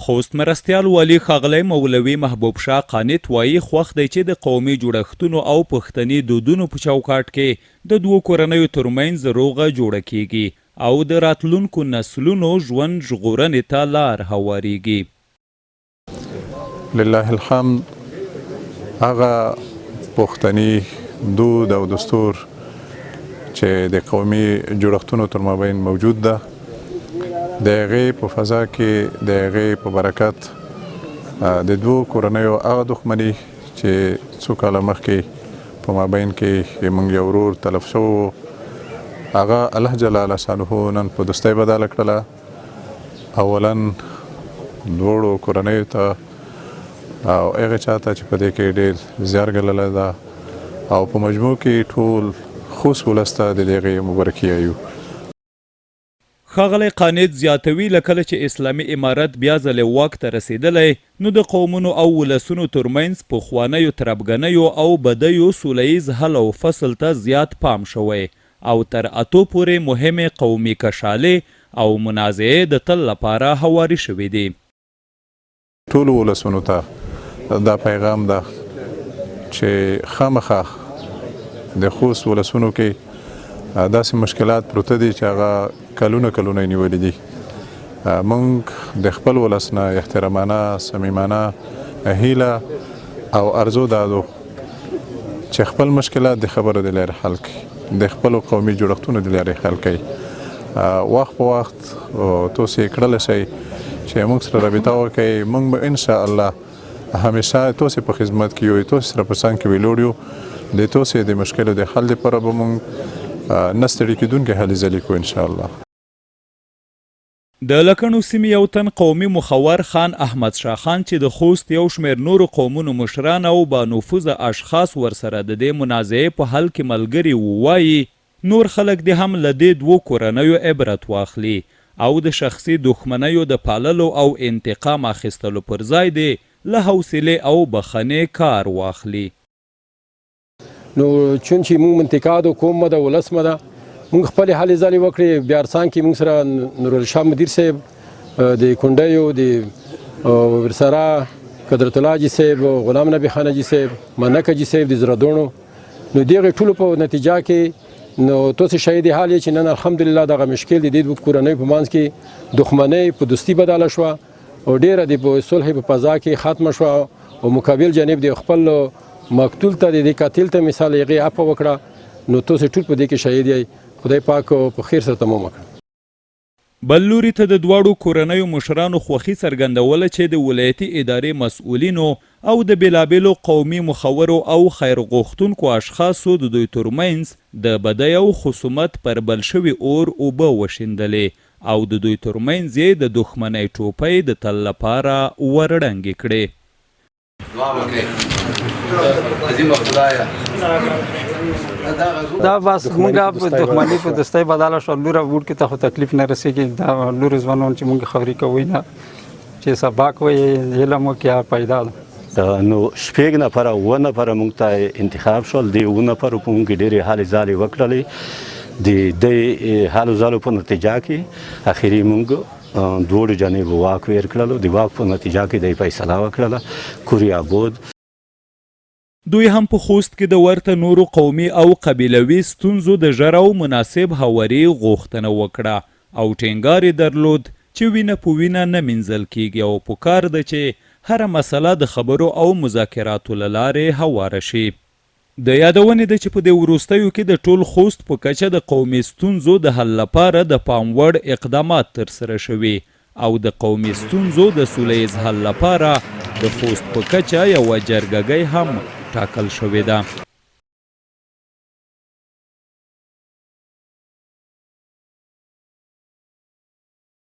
خوست مرستیال والي ښاغلی مولوي محبوب شاه قانت وايي، خوښ دی چې د قومي جوړښتونو او پښتني دودونو په چوکاټ کې د دوو کورنیو ترمنځ روغه جوړه کېږي او د راتلونکو نسلونو ژوند ژغورنې ته لار هوارېږي. لله الحمد هغه پښتني دود او دستور چې د قومي جوړښتونو تر مابین موجود ده، د هغې په فضا کې د هغې په برکت د دوو کورنیو هغه دښمني چې څو کاله مخکې په مابین کې یې موږ یو ورور تلف شوی و، هغه الله جل شانه نن په دوستۍ بدله کړله. اولا دوړو کورنیو ته او هغه چاته چې په دې کې ډېر زیار ګللی ده او په مجموع کې ټول خوست ولس ته د دغې مبارکي وایو. ښاغلی قانت زیاتوي، له کله چې اسلامي امارت بیا ځلې واک ته رسېدلی، نو د قومونو او ولسونو ترمنځ پخوانیو تربګنیو او بدیو سوله ییز حل او فصل ته زیات پام شوی او تر اتو پورې مهمې قومي کشالې او منازعې د تل لپاره هوارې شوې دي. ټولو ولسونو ته دا پیغام ده چې خامخا د خوست ولسونو کې داسې مشکلات پروته دي چې هغه کلونه کلونه یې نیولي دي. موږ د خپل ولس نه احترامانه، صمیمانه هیله او ارزو دا ده چې خپل مشکلات د خبرو د لارې حل کړي، د خپلو قومي جوړښتونو د لارې حل کړي. وخت په وخت تاسو یې کړلی شئ چې موږ سره رابطه وکړئ، موږ به ان شاء الله همیشه تاسو په خدمت کې یو، تاسو سره په څنګ کې ویلوړ یو. د تاسو د مشکلو د حل لپاره به موږ نه ستړي کېدونکې هلې ځلې کوو ان شاء الله. د لکڼو سیمې یو تن قومي مخور خان احمد شاه خان چې د خوست یو شمېر نورو قومونو مشران او بانفوذه اشخاص ورسره د دې منازعې په حل کې ملګري وو وايي، نور خلک دې هم له دې دوو کورنیو عبرت واخلي او د شخصي دښمنیو د پاللو او انتقام اخیستلو پر ځای دې له حوصلې او بخښنې کار واخلي. نو چون چې موږ منتقاد کوم مده ولس مده موږ خپل هلې ځلې وکړې. بیا ارڅان کې موږ سره نورالشاه مدیر صاحب د کونډیو د ورسره قدرت الله جی صاحب، غلام نبی خان جی صاحب، منکه جی صاحب د زردونو، نو دغه ټولو په نتیجه کې نو تاسو شاهد حال چې نن الحمدلله دغه مشکل د دې کورنۍ په منځ کې دښمنۍ په دوستي بدله شوه او ډیره د صلح په فضا کې ختمه شوه او مقابل جانب د خپل مقتول ته د قاتل ته مثال یې عفو وکړه. نو تاسو ټول په دې کې شهید یئ، خدای پاک په خیر سره تمام کړه. بل لوري ته د دواړو کورنیو مشرانو خوښي څرګندوله چې د ولایتي ادارې مسؤلینو او د بېلابېلو قومي مخورو او خیر غوښتونکو اشخاصو د دوی ترمنځ د بدۍ او خصومت پر بل شوي اور اوبه وشیندلې او د دوی ترمنځ یې د دښمنۍ ټوپۍ د تل لپاره ورړنګې کړې. دعا وکړئ عظیم خدایا. دا بس مونږه په دښمني په دوستۍ بدله شو. لور او وړ کې ته خو تکلیف نه رسیږي. دا لور ځوانان چې مونږ خبرې کوي نه چې سبق وي علم کې پیدا ده. نو شپږ نفره اووه نفره مونږ ته انتخاب شول. د اووه نفرو په مونږ کې ډېرې هلې ځلې وکړلې. د دې هلو ځلو په نتیجه کې اخري مونږ دوړو جانب واک ور کړلو. د واک په نتیجه کې د فیصله وکړله کوریا بود. دوی هم په خوست کې د ورته نورو قومي او قبیلوي ستونزو د ژر او مناسب هواري غوښتنه وکړه او ټینګار یې درلود چې وینه په وینه نه مینځل کېږي او پکار ده چې هره مسله د خبرو او مذاکراتو له لارې هواره شي. د یادونې ده چې په دې وروستیو کې د ټول خوست په کچه د قومي ستونزو د حل لپاره د پام وړ اقدامات ترسره شوي او د قومي ستونزو د سوله ییز حل لپاره د خوست په کچه یوه جرګګۍ هم ټاکل شوې ده.